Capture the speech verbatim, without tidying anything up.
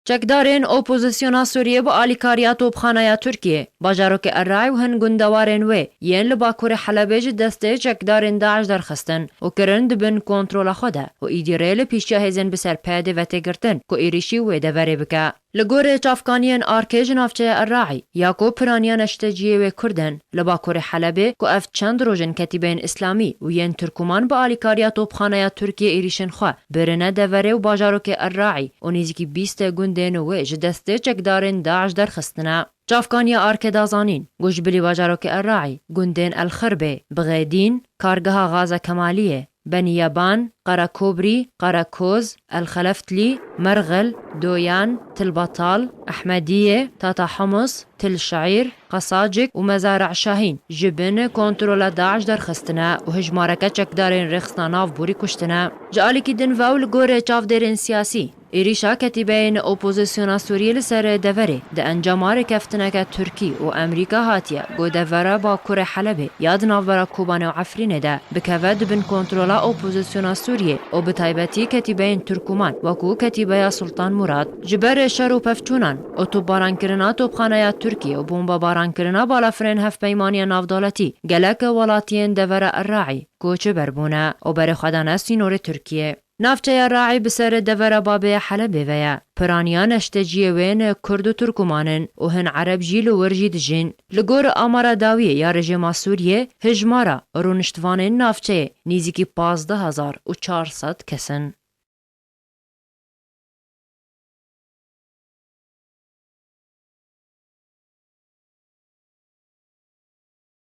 Çekdarên opozisyona Sûriyê bi alîkariya topxaneya Tirkiyê, bajarokê Erraî û hin gundewarên wê yên li Bakurê Helebê ji destê çekdarên DAIŞ derxistin û kirin di bin kontrola xwe de û îdî rê li pêşiya hêzên bi ser PYDê ve tê girtin ku êrîşî wê deverê bike. Li gorî çavkaniyên ARKê ji navçeya Erraî ya ku piraniya neşteciyê wê Kurd in, li Bakurê Helebê ku ev çend roj in ketîbeyên îslamî û yên Tirkûman bi alîkariya topxaneya Tirkiyê êrîşên xwe birine deverê û bajarokê Erraî û nêzîkî bîst gundên wê ji destê çekdarên DAIŞ derxistine. Çavkaniya ARKê da zanîn ku ji bilî bajarokê Erraî, gundên El Xirbê, Bixêdîn, Kargeha Gaza Kemaliyê, Benî Yeban, Qerekobrî, Qerekoz, El Xeleftlî, Merxil, Doyan, Til Betal, Ehmediyê, Tata Humus, Til Şeîr, Qesacik û Mezari'a Şahîn ji bin kontrola DAIŞ derxistine û hejmareke çekdarên Rêxistina Navborî kuştine. Ji alîkî din ve û li gorî çavdêrên siyasî, êrîşa ketîbeyên opozisyona Sûriyê li ser deverê di encama rêkeftineke Tirkî û Amerîka hatiye ku devera Bakurê Helebê ya di navbera Kobanê û Efrînê de bikeve di bin kontrola opozisyona Sûriyê û bi taybetî ketîbeyên Tirkûman wekû ketîbeya Sultan Murad. Ji ber şer û pevçûnan û topbarankirina topxaneya Tirkiyê û bombebarankirina balafirên hevpeymaniya navdewletî, gelek welatiyên devera Iraqê koçber bûne û berê xwe dane sînorê Tirkiyê. Navçeya Raî bi ser devera Babê Helebê ve ye. Piraniya neşteciyê wên Kurd û Tirkûman in û hin Ereb jî li wir jî dijîn. Li gor amara dawiyê ya rejîma Sûriyê, hijmara rûniştvanên navçeyê nêzîkî pazdeh hezar û çar sed kes in.